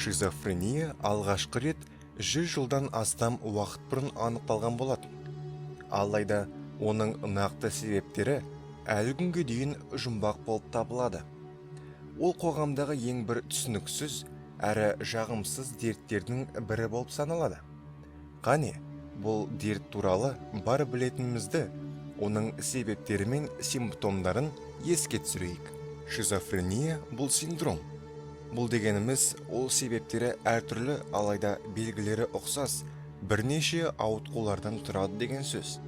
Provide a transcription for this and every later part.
Шизофрения алғашқы рет 100 жылдан астам уақыт бұрын анықталған болатын. Алайда оның нақты себептері әлі күнге дейін жұмбақ болып табылады. Ол қоғамдағы ең бір түсініксіз әрі жағымсыз дерттердің бірі болып саналады. Қане, бұл дерт туралы бар білетінімізді, оның себептері мен симптомдарын еске түсірейік. Шизофрения – бұл синдром. Бұл дегеніміз, ол себептері әртүрлі, алайда белгілері ұқсас бірнеше ауытқулардан тұрады деген сөз.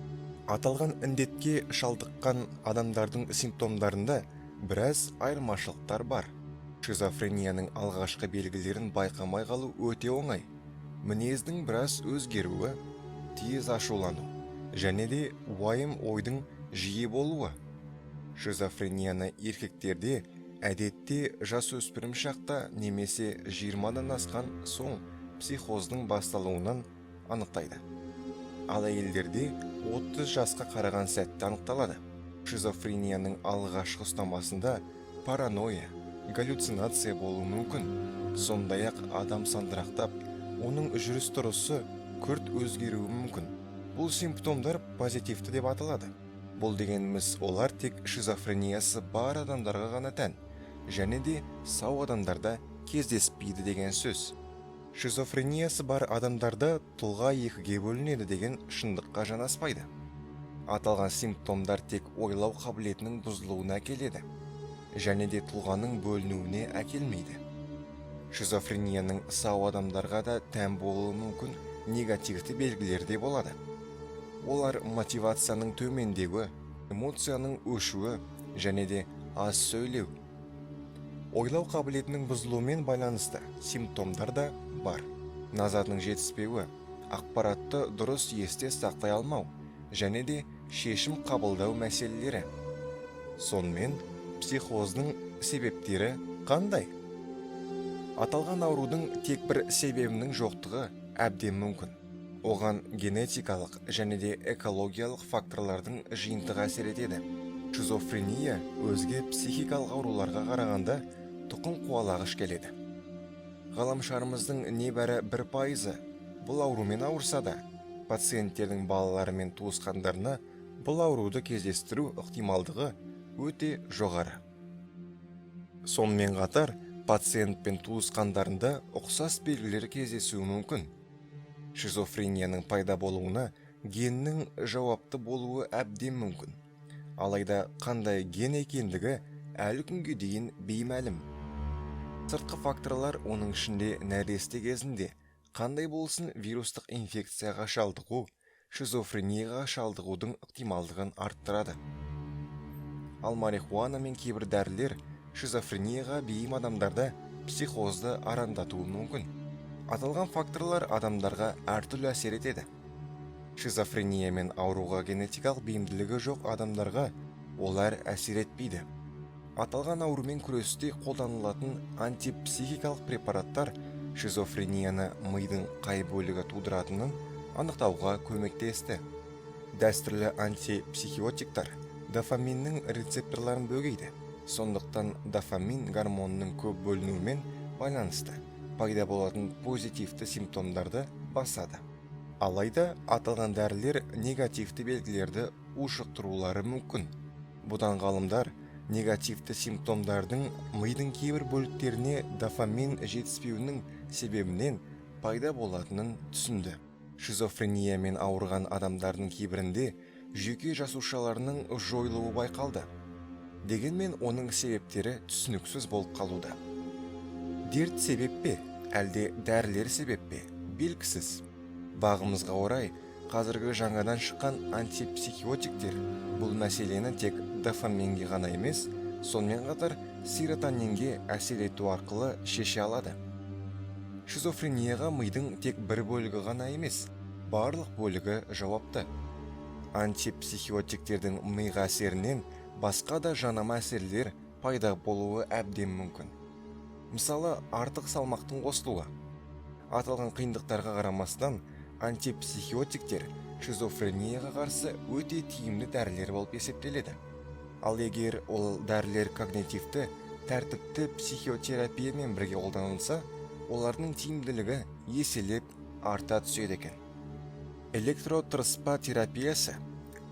Аталған індетке шалдыққан адамдардың симптомдарында біраз айырмашылықтар бар. Шизофренияның алғашқы белгілерін байқамай қалу өте оңай: мінездің біраз өзгеруі, тез ашулану және де уайым ойдың жиі болуы. Шизофренияны еркектерде әдетте жасөспірім шақта немесе 20-дан асқан соң психоздың басталуынан анықтайды, ал әйелдерде 30 жасқа қараған сәтте анықталады. Шизофренияның алғашқы ұстамасында паранойя, галлюцинация болуы мүмкін. Сондай-ақ адам сандырақтап, оның жүріс-тұрысы күрт өзгеруі мүмкін. Бұл симптомдар позитивті деп аталады. Бұл дегеніміз, олар тек шизофрениясы бар адамдарға ғана тән және де сау адамдарда кездеспейді деген сөз. Шизофрениясы бар адамдарда тұлға екіге бөлінеді деген шындыққа жанаспайды. Аталған симптомдар тек ойлау қабілетінің бұзылуына әкеледі және де тұлғаның бөлінуіне әкелмейді. Шизофренияның сау адамдарға да тән болуы мүмкін негативті белгілері де болады. Олар мотивацияның төмендеуі, эмоцияның өшуі және де аз сөйлеу. Ойлау қабілетінің бұзылуымен байланысты симптомдар да бар: назардың жетіспеуі, ақпаратты дұрыс есте сақтай алмау және де шешім қабылдау мәселелері. Сонымен, психоздың себептері қандай? Аталған аурудың тек бір себебінің жоқтығы әбден мүмкін. Оған генетикалық және де экологиялық факторлардың жиынтығы әсер етеді. Шизофрения өзге психикалық ауруларға қарағанда тұқым қуалағыш келеді. Ғаламшарымыздың небәрі 1%-ы бұл аурумен ауырса да, пациенттердің балалары мен туысқандарына бұл ауруды кездестіру ықтималдығы өте жоғары. Сонымен қатар пациент пен туысқандарында ұқсас белгілер кездесуі мүмкін. Шизофренияның пайда болуына геннің жауапты болуы әбден мүмкін, алайда қандай ген екендігі әлі күнге дейін беймәлім. Сыртқы факторлар, оның ішінде нәресте кезінде қандай болсын вирустық инфекцияға шалдығу, шизофренияға шалдығудың ықтималдығын арттырады. Ал марихуана мен кейбір дәрілер шизофренияға бейім адамдарда психозды арандатуы мүмкін. Аталған факторлар адамдарға әртүрлі әсер етеді. Шизофрениямен ауруға генетикалық бейімділігі жоқ адамдарға олар әсер етпейді. Аталған аурумен күресте қолданылатын антипсихикалық препараттар шизофренияны мидың қай бөлігі тудыратынын анықтауға көмектесті. Дәстүрлі антипсихотиктар дофаминнің рецепторларын бөгейді. Сондықтан дофамин гормонының көп бөлінуімен байланысты пайда болатын позитивті симптомдарды басады. Алайда аталған дәрілер негативті белгілерді ушықтырулары мүмкін. Бұдан ғалымдар негативті симптомдардың мидың кейбір бөліктеріне дофамин жетіспеуінің себебінен пайда болатынын түсінді. Шизофрениямен ауырған адамдардың кейбірінде жүйке жасушаларының жойылуы байқалды. Дегенмен оның себептері түсініксіз болып қалуда. Дерт себеп пе, әлде дәрілер себеп пе, белгісіз. Бағымызға орай, қазіргі жаңадан шыққан антипсихотиктер бұл мәселені тек дофаминге ғана емес, сонымен қатар серотонинге әсер ету арқылы шеше алады. Шизофренияға мидың тек бір бөлігі ғана емес, барлық бөлігі жауапты. Антипсихотиктердің миға әсерінен басқа да жанама әсерлер пайда болуы әбден мүмкін, мысалы, артық салмақтың қосылуы. Аталған қиындықтарға қарамастан, антипсихотиктер шизофренияға қарсы өте тиімді дәрілер болып есептеледі. Ал егер ол дәрілер когнитивті тәртіпті психотерапиямен бірге қолданылса, олардың тиімділігі еселеп арта түседі екен. Электротырыспа терапиясы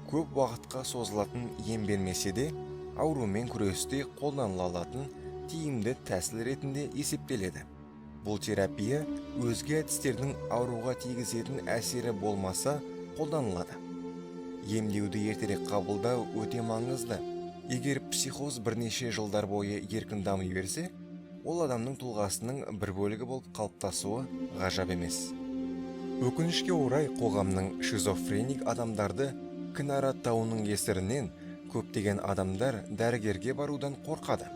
көп уақытқа созылатын ем бермесе де, аурумен күресте қолданыла алатын тиімді тәсіл ретінде есептеледі. Бұл терапия өзге әдістердің ауруға тигізетін әсері болмаса қолданылады. Емдеуді ертерек қабылдау өте маңызды. Егер психоз бірнеше жылдар бойы еркін дами берсе, ол адамның тұлғасының бір бөлігі болып қалыптасуы ғажап емес. Өкінішке орай, қоғамның шизофреник адамдарды кінәраттауының кесірінен көптеген адамдар дәрігерге барудан қорқады.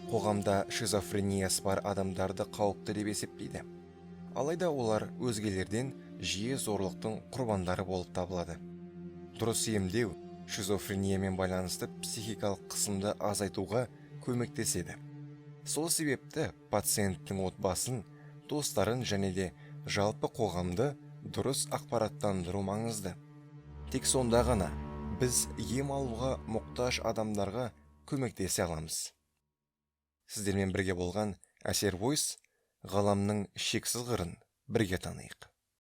Қоғамда шизофрениясы бар адамдарды қауіпті деп есептейді. Алайда олар өзгелерден жиі зорлықтың құрбандары болып табылады. Дұрыс емдеу шизофрениямен байланысты психикалық қысымды азайтуға көмектеседі. Сол себепті пациенттің отбасын, достарын және де жалпы қоғамды дұрыс ақпараттандыру маңызды. Тек сонда ғана біз ем алуға мұқтаж адамдарға көмектесе аламыз. Сіздермен бірге болған Әсер Войс, ғаламның шексіз қырын бірге таниық.